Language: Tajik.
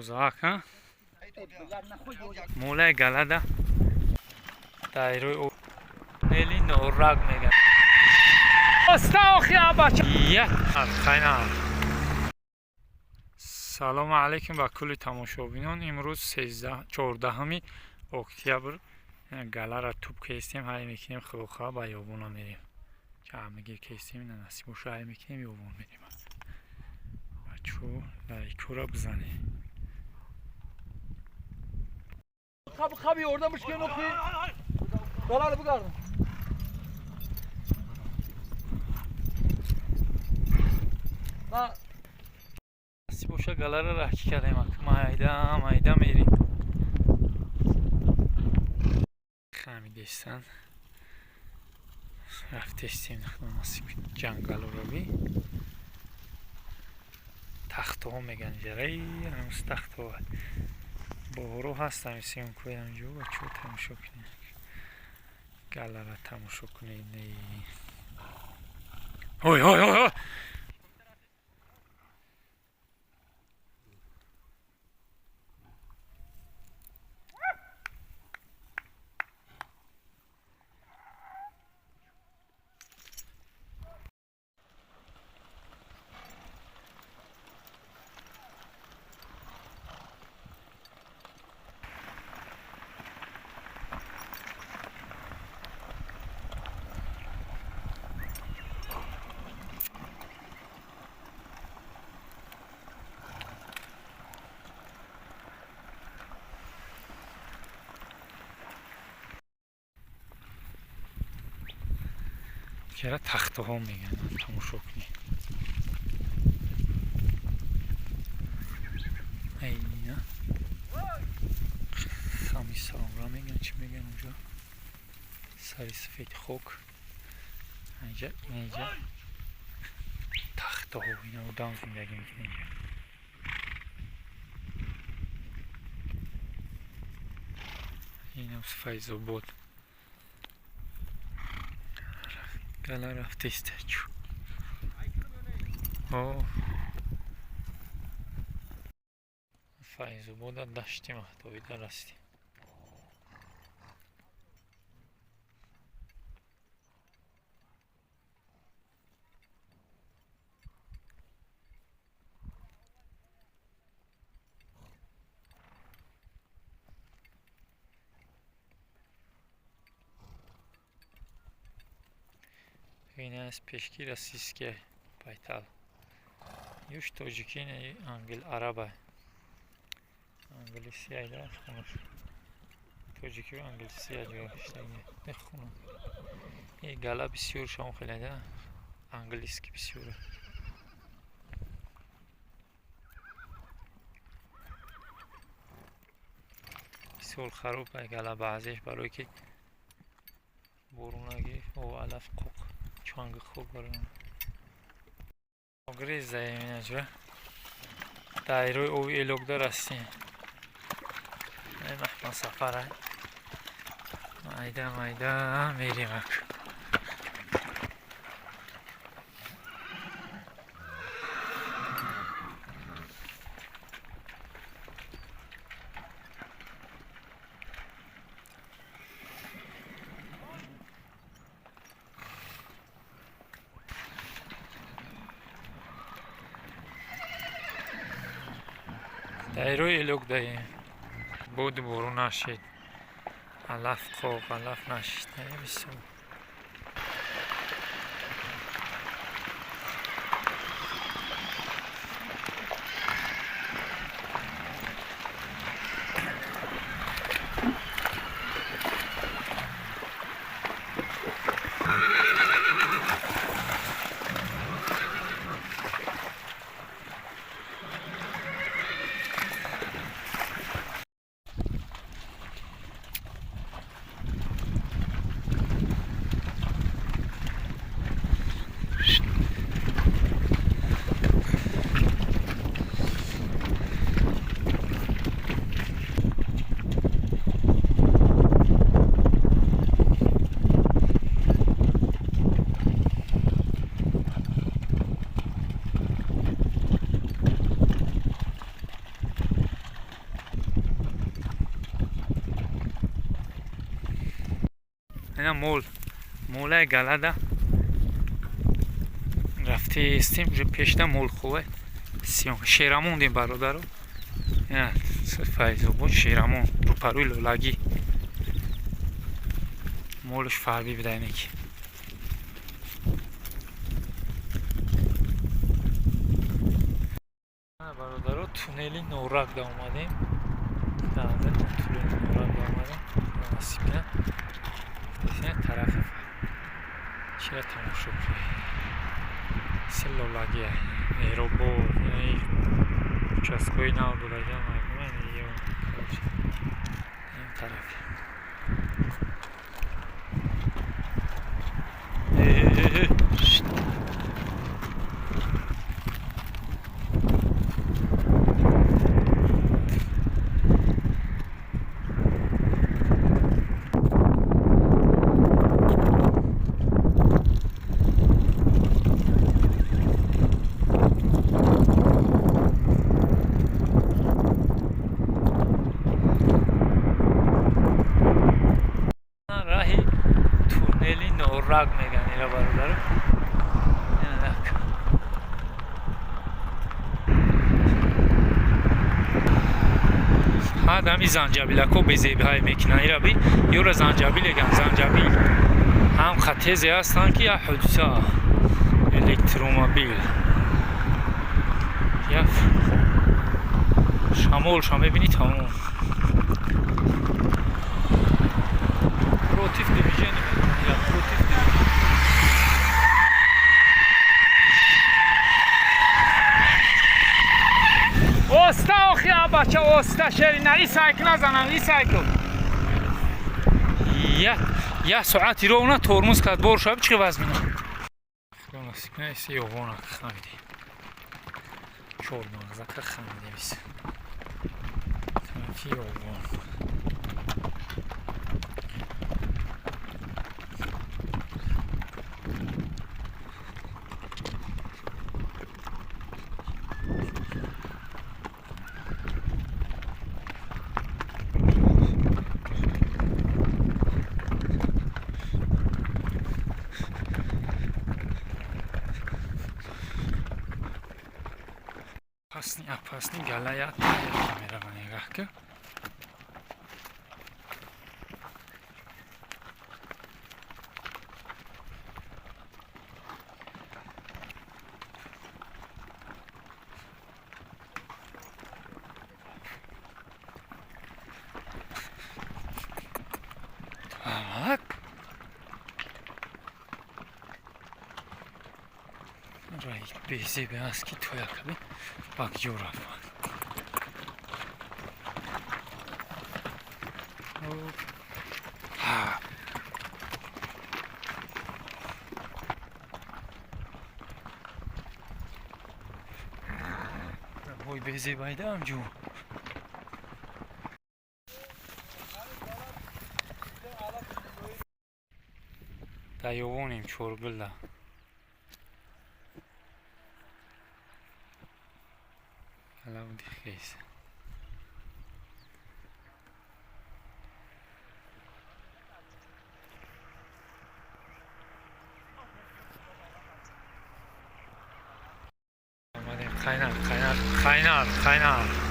Бузак, ҳа? Молаи галада дайрои нели норак меган. Оста охи абача. Як хайна. Салому алайкум ба кулли тамошобинон. Имрӯз 14 октябр галара туп кестем, ҳай мекунем, хилоха ба ёбона мерем. Ҷамъгир кестем, ина насиб боша, ҳай мекунем, ёбон мерем. Бачо, лайкора бизанед. Kapı kapı oradan müşken oku. Dolarlı bu kadar. На Насиб боша, галара раҳчӣ кардем, майда майда мерем. Хамидестан рафтестем, насиб ҷангалоро би тахтоҳо меган, ҷараи ҳанӯз тахтҳо боҳоро ҳастам, съёмкои ҳамҷо. Бачо, тамошо кунед, галара тамошо кунед. Ҳой ҳой ҳой ҳой. Чера тахтаҳо меган, тамошо кунед. Айна хами саромра меган, чӣ меган, унҷо сари сафеди хок, инҷа инҷа тахтаҳо, ина одам зиндагӣ мекунад инҷа. Инам Файзобод. Гала рафтеста чу. О. Файзобода дашти маҳтобида растем. Ин аст пешки российский байтал. Юш тоҷикӣ не, англ араба. Англиси айда хунуш. Тоҷикию англиси аҷоиб иштагӣ. Нехунам. И гала бисёр шом хеле да. Английский бисёр. Бисёр хароб ай гала баъзеш, барое ки борунаги о алаф қоқ чанги хок барон. Грезаем инаҷа. Дайрои ови элокда растем. Ай маҳмад сафара. Майда майда мерем ак. Дайрои элок даем. Боду борун нашед. Алаф қоқ, алаф нашид. Бисёр. Ина мол, молаи галада рафтестем, уже пешда мол хуве. Шерамондем, бародаро. Ина Файзобод, Шерамон, рӯпарӯи Лолагӣ. Молш фарбӣ буда инеки. Бародаро, туннели Норак да омадем. Туннели Норак да омадем. Насиб кунад. Тарафи чира тамошо кунед. Се Лолагия, Меҳробод, участкои нав додагиам, ин тарафи. Э, Раҳи туннели Норак меган ира, бародаро. Инак. Ҳадами занҷабилако безебҳай мекунанд ира би, ёра занҷабил еган, занҷабил. Ҳам хатезе ҳастанд, ки як ҳодиса, электромобил. Як шамолша мебинӣ, тамом. Против движения мекунад, против движения. Оста, охи, бача, оста, шерина, и сайк назанам, и сайку. Я соати ровно тормоз кард, бор шаб чӣ вазмина. Худо насиб кунад, иси ёвона хамиди. Чор мағзака хамидем ис. Тарафи ёвон. Опасный, опасный галая мерава, нигаҳ ки. Так. Раҳи безебе аст, ки то якаби ба куҷо рафт. Ҳа. Ой, безебайдаам ҷу. Дар ёвонем, Чоргулда. Алауди хес. Омадем, қайнар, қайнар, қайнар, қайнар.